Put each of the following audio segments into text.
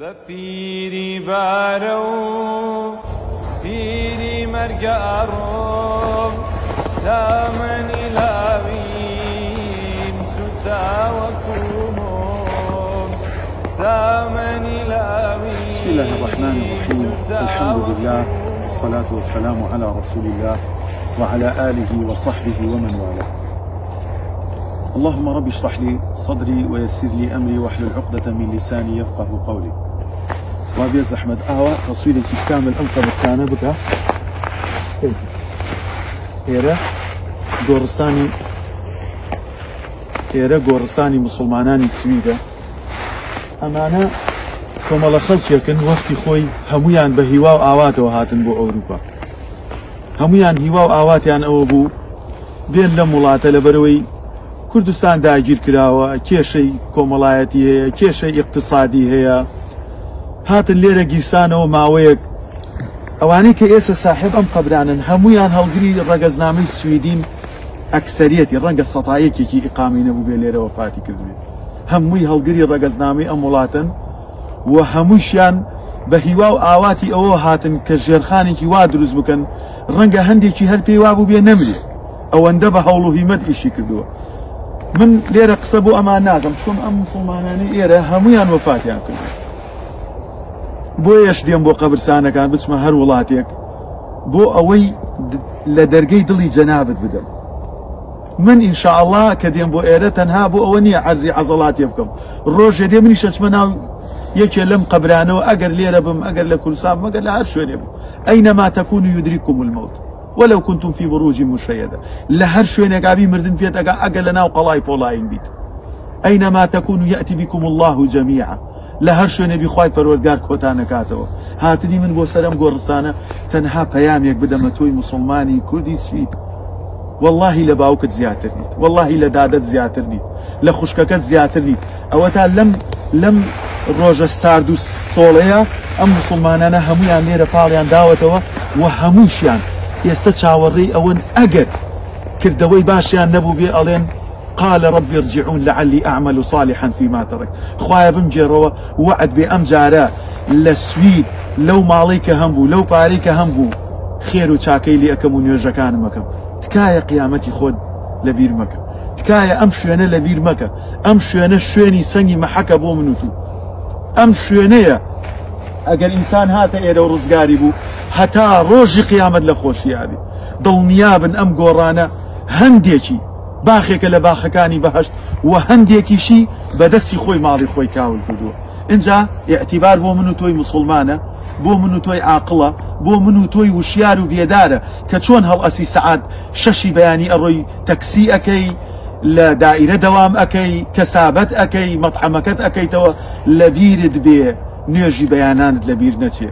بە پیری بارە و پیری مەرگە ئەڕۆم تامەنی لاویم سوتاوە کومۆم تامەنی لاویم بسم الله الرحمن الرحيم الحمد لله والصلاة والسلام على رسول الله وعلى آله وصحبه ومن والاه اللهم رب اشرح لي صدري ويسر لي أمري واحلل عقدة من لساني يفقه قولي وا بێ زەحمەت ئاوا تەسویرێکی کامل ئەم قەبرستانە بکە ئێرە گۆڕستانی ئێرە گۆڕستانی مسلمانانی سویدە ئەمانە کۆمەڵە خەڵکێکن وەختی خۆی هەمویان بە هیوا و ئاواتەوە هاتن بۆ ئەوروپا هەمویان هیوا و ئاواتیان ئەوە بوو بێن لەم وڵاتە لەبەرەوەی کوردستان داگیر کراوە، کێشەی کۆمەڵایەتی هەیە، کێشەی ئیقتسادی هەیە، هاتن لێرە گیرسانەوە ماوەیەک. ئەوانەی کە ئێستا ساحێب ئەم قەبرانەن هەموویان هەڵگری ڕەگەزنامەی سویدین، ئەکسەریەتی ڕەنگە سەتا یەکێکی ئیقامەی نەبووبێ لێرە وەفاتی کردبێ، هەمووی هەڵگری ڕەگەزنامەی ئەم وڵاتەن و هەمووشیان بە هیوا و ئاواتی ئەوەوە هاتن کە ژێرخانێکی وا دروست بکەن، ڕەنگە هەندێکی هەر پێی وابووبێ نەمرێ. ئەوەندە بە هەوڵ و هیمەت ئیشی کردووە من لێرە قسە بۆ ئەمان ناکەم چکم ئەم مسلمانانی ئێرە هەمویان وەفاتیان کردووە بۆیەش دێم بۆ قەبرسانەکان بچمە هەر وڵاتێک بۆ ئەوەی لە دەرگەی دڵی جەنابت بدەم من ئینشاءله کە دێم بۆ ئێرە تەنها بۆ ئەوە نییە عەرزی عەزەڵاتێ بکەم ڕۆژێ دێ منیش ئەچمە ناو یەکێ لەم قەبرانەوە ئەگەر لێرە بم ئەگەر لە کوردستان مەگەر لە هەر شوێنێ بم ئەینەما تەکون یدریککم الموت ولو کنتم فی بروج مشیدە لە هەر شوێنێکا بی مردن پێت ئەگا ئەگەر لە ناو قەڵای پۆڵایین بیت ئەینەما تەکون یەئتی بکم اللە جمیعا لە هەر شوێنێ بی خوای پەروەردگار کۆتان ئەکاتەوە هاتنی من بۆ سەر ئەم گۆڕستانە تەنها پەیامێک بدەمە تۆی موسڵمانی کوردی سوید واللهی لە باوکت زیاتر نیت واللهی لە دادەت زیاتر نیت لە خوشکەکەت زیاتر نیت ئەوەتا لەم لەم ڕۆژە سارد و سۆڵەیە ئەم موسڵمانانە هەموویان لێرە پاڵیان داوەتەوە و هەمووشیان ئێستا چاوەڕێی ئەوەن ئەگەر کردەوەی باشیان نەبوو بێ ئەڵێن قال رب ارجعون لعلي اعمل صالحا فيما تركت خوایە بمگێڕەوە وەعد بێ ئەم جارە لە سوید لەو ماڵەی کە هەم بوو لەو پارەی کە هەم بوو خێر و چاکەی لێ ئەکەم و نوێژەکانم ئەکەم تکایە قیامەتی خۆت لەبیر مەکە تکایە ئەم شوێنە لەبیر مەکە ئەم شوێنە شوێنی سەنگی مەحەکە بۆ من و تو ئەم شوێنەیە ئەگەر ئینسان هاتە ئێرە و ڕزگاری بوو هەتا ڕۆژی قیامەت لە خۆشیابی دڵنیابن ئەم گۆڕانە هەندێکی باخێکە لە باخەکانی بەهشت و هەندێکیشی بەدەستی خۆی ماڵی خۆی کاول کردووە ئینجا ئیعتیبار بۆ من و تۆی موسوڵمانە بۆ من و تۆی عاقڵە بۆ من و تۆی وشیار و بێدارە کە چۆن هەڵئەسی سەعات شەشی بەیانی ئەڕۆی تەکسی ئەکەی لە دائیرە دەوام ئەکەی کەسابەت ئەکەی مەتعەمەکەت ئەکەیتەوە لەبیرت بێ نوێژی بەیانانت لەبیر نەچێ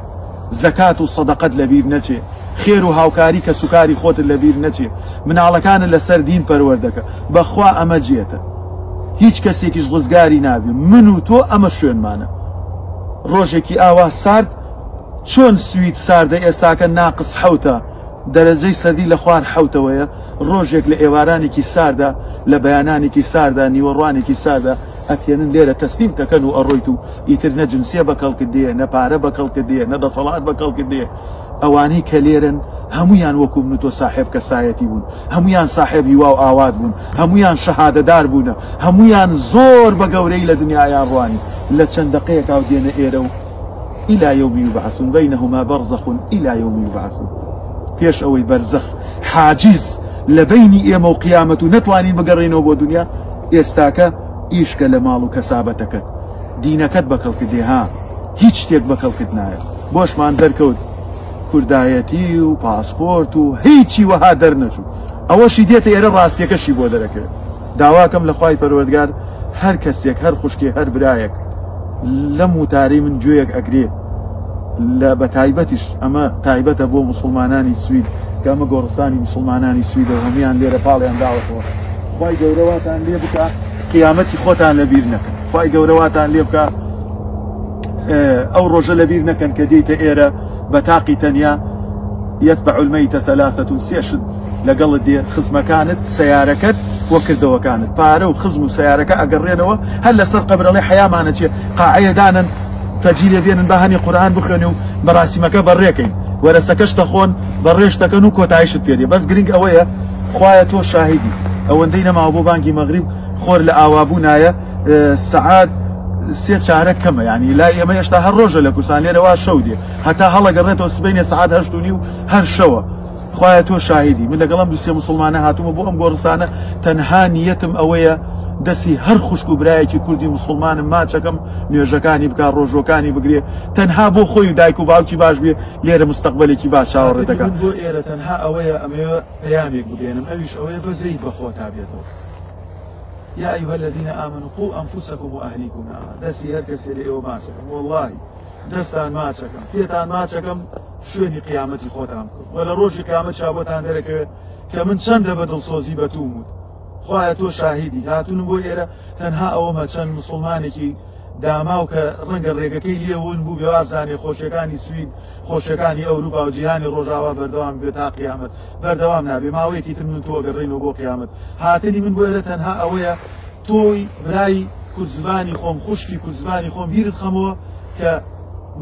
زەکات و سەدەقەت لەبیر نەچێ خێر و هاوکاری کەسوکاری خۆتت لەبیر نەچێ مناڵەکانت لەسەر دین پەروەردەکە بەخوا ئەمە جێتە هیچ کەسێکیش ڕزگاری نابێ من و تۆ ئەمە شوێنمانە ڕۆژێکی ئاوا سارد چۆن سوید ساردە ئێستاکە ناقس حەوتە دەرەجەی سەردی لە خوار حەوتەوەیە ڕۆژێک لە ئێوارانێکی ساردا لە بەیانانێکی ساردا نیوەڕوانێکی ساردا ئەتێنن لێرە تەسلیم تەکەن و ئەڕۆیت و ئیتر نە جنسیە بە کەڵکت دێ نە پارە بە کەڵکت دێ نە دەسەڵات بە کەڵکت دێ ئەوانەی کە لێرەن هەموویان وەکو من و تۆ ساحێب کەسایەتی بوون هەموویان ساحێب هیوا و ئاوات بوون هەموویان شەهادەدار بوونە هەموویان زۆر بە گەورەی لە دنیایان ڕوانی لە چەند دەقەیەکا و دێنە ئێرە و الی یوم یبعثون بینهما بەرزخ الی یوم یبعثون پێش ئەوەی بەرزەخ حاجز لە بەینی ئێمە و قیامەت و نەتوانین بگەڕێینەوە بۆ دنیا ئێستاکە ئیشکە لە ماڵ و کەسابەتەکەت دینەکەت بەکەڵکت دێ ها هیچ شتێک بەکەڵکت نایە بۆشمان دەرکەوت کوردایەتی و پاسپۆرت و هیچی وەها دەرنەچوو ئەوەشی دێتە ئێرە ڕاستیەکەشی بۆ دەرەکەوێت داواکەم لە خوای پەروەردگار هەر کەسێک هەر خوشکێ هەر برایەک لەم وتارەی من گوێیەک ئەگرێ لە بە تایبەتیش ئەمە تایبەتە بۆ مسلمانانی سوید کە ئەمە گۆڕستانی مسلمانانی سویدە و هەمویان لێرە پاڵیان داوەتەوە خوای گەورە واتان لێ بکە قیامەتی خۆتان لەبیر نەکەن خوای گەورە واتان لێ بکە ئەو ڕۆژە لەبیر نەکەن کە دێیتە ئێرە بە تاقی تەنیا یتبع الميت ثلاثة سێ شت لەگەڵت دێ خزمەکانت سەیارەکەت و کردەوەکانت پارە و خزم و سەیارەکە ئەگەڕێنەوە هەر لەسەر قەبر ئەڵێ حەیامانە چیە قاعەیە دانەن. مولتەجی لێ بێنن با هەنێ قورئان بخوێنێ و مەراسیمەکە بەڕێکەین وەرەسەکەش دەخۆن بەڕێش دەکەن و کۆتاییشت پێ دێ بەس گرنگ ئەوەیە خوایە تۆ شاهیدی ئەوەندەی نەماوە بۆ بانگی مەغریب خۆر لە ئاوابوونایە سەعات سێ چارە کەمە یعنی لای ئێمە هێشتا هەر ڕۆژە لە کوردستان لێرە وا شەو دێ هەتا هەڵەگەڕێتەوە سبەینێ سەعات 8:30 هەر شەوە. خوایە تۆ شاهیدی من لەگەڵ ئەم دوو سێ موسڵمانە هاتوومە بۆ ئەم گۆڕستانە تەنها نیەتم ئەوەیە دەسی هەر خوشک و برایەکی کوردی موسڵمانم ماچەکەم نوێژەکانی بکا ڕۆژوەکانی بگرێ تەنها بۆ خۆی و دایک و باوکی باش بێ لێرە مستەقبەلێکی باش چاوەڕێ دەکا. من بۆ ئێرە تەنها ئەوەیە ئەمەوێ پەیامێک بگەیەنم ئەویش ئەوەیە بەزەیت بە خۆتا بێتەوە یا ایها الذین آمنوا قوا انفسکم و اهلیکم نارا دەستی هەر کەسێ لە ئێوە ماچەکەم وەڵڵاهی دەستان ماچەکەم پێتان ماچەکەم شوێنی قیامەتی خۆتان بکەن و لە ڕۆژی قیامەت شا بۆتان دەرەکەوێت کە من چەندە بە دڵسۆزی بە توم وت خوایە تۆ شاهیدی هاتونم بۆ ئێرە تەنها ئەوەمە چەند مسلمانێکی داماو کە ڕەنگە ڕێگەکەی لێ ون بوو بێ وابزانێ خۆشیەکانی سوید خۆشیەکانی ئەوروپا و جیهانی ڕۆژاوا بەردەوام بێت تا قیامەت بەردەوام نابێ ماوەیەکی تر من تۆ گەڕینەوە بۆ قیامەت هاتنی من بۆ ئێرە تەنها ئەوەیە تۆی برای کوردزبانی خۆم خوشکی کوردزبانی خۆم بیرت خەمەوە کە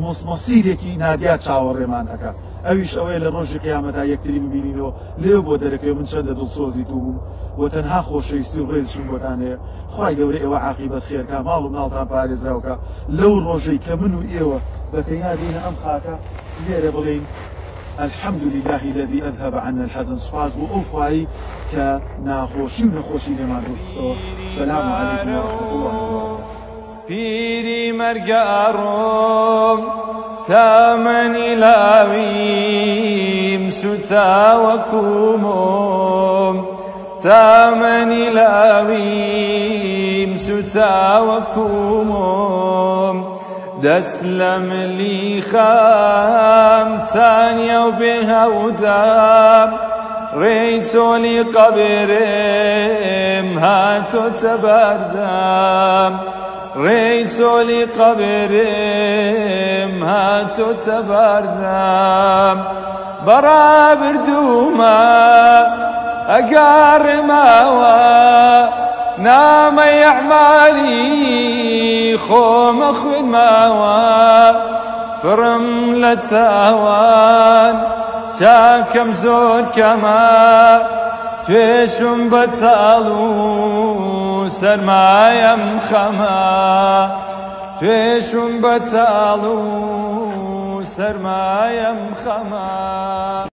مەسیرێکی نادیار چاوەڕێمان ئەکا ئەویش ئەوەیە لە ڕۆژی قیامەتا یەکتری ببینینەوە لێو بۆ دەرەکەوێ من چەندە دڵسۆزی تو بووم و تەنها خۆشەویستی و ڕێزیشم بۆتان هەیە خوای گەورە ئێوە عاقیبەت خێرکا ماڵ و مناڵتان پارێزراوکا لەو ڕۆژەی کە من و ئێوە بە تەینا دێینە ئەم خاکە لێرە بڵێین الحمد لله الذي اذهب عنا الحزن سوپاس بۆ ئەو خوایەی کە ناخۆشی و نەخۆشی لێمان دوورخستەوە سلام علیکم ورحمة الله وبرکاته. پیری مەرگە ئەڕۆم تەمەنی لاویم سوتاوە کومۆم تەمەنی لاویم سوتاوە کومۆم دەست لە ملی خەم تانیە و بێ هەودام ڕێی چۆلی قەبرم هاتۆتە بەردەم ڕێی چۆلی قەبرم هاتۆتە بەردەم بەڕابردوومە ئەگەڕمەوە نامەی ئەعمالی خۆمە خوێنمەوە پڕم لە تاوان چاکەم زۆر کەمە توێشم بەتاڵ و سەرمایەم خەمە توێشم بەتاڵ و سەرمایەم خەمە.